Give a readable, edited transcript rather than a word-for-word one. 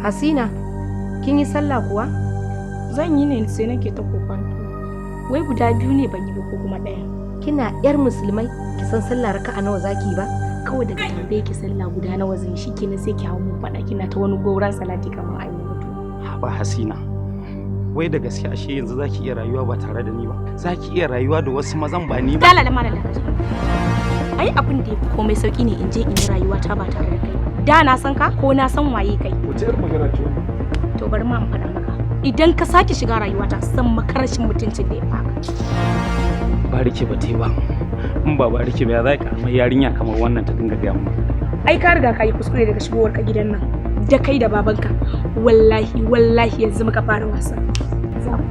Hasina, kin yi sallah kuwa? Zan yi ne, sai nake ta kokonto. Wai guda biyu ne ban yi ba ko kuma ɗaya? Kina yar musulmai, ki san sallah raka'a nawa zaki ba? Kawai daga tambaye ki sallah guda nawa zan yi, shikenan sai ki hawo mun faɗa, kina ta wani gauran salati kamar an yi mutu. Haba Hasina, wai da gaske ashe yanzu zaki iya rayuwa ba tare da ni ba? Zaki iya rayuwa da wasu mazan ba ni ba? Dala da malala. Ai abin da yafi komai sauki ne in je in yi rayuwa ta ba tare da kai ba. Da na san ka ko na san waye kai. Wace irin magana ce wannan? To, bari ma in faɗa maka. Idan ka sake shiga rayuwata, san maka rashin mutuncin da ya faka. Bariki ba ta yi ba. In ba bariki ba, ya za ka mai yarinya kamar wannan ta dinga gaya mu? Ai ka riga ka yi kuskure daga shigowar ka gidan nan. Da kai da babanka. Wallahi wallahi yanzu muka fara wasa. Za ku.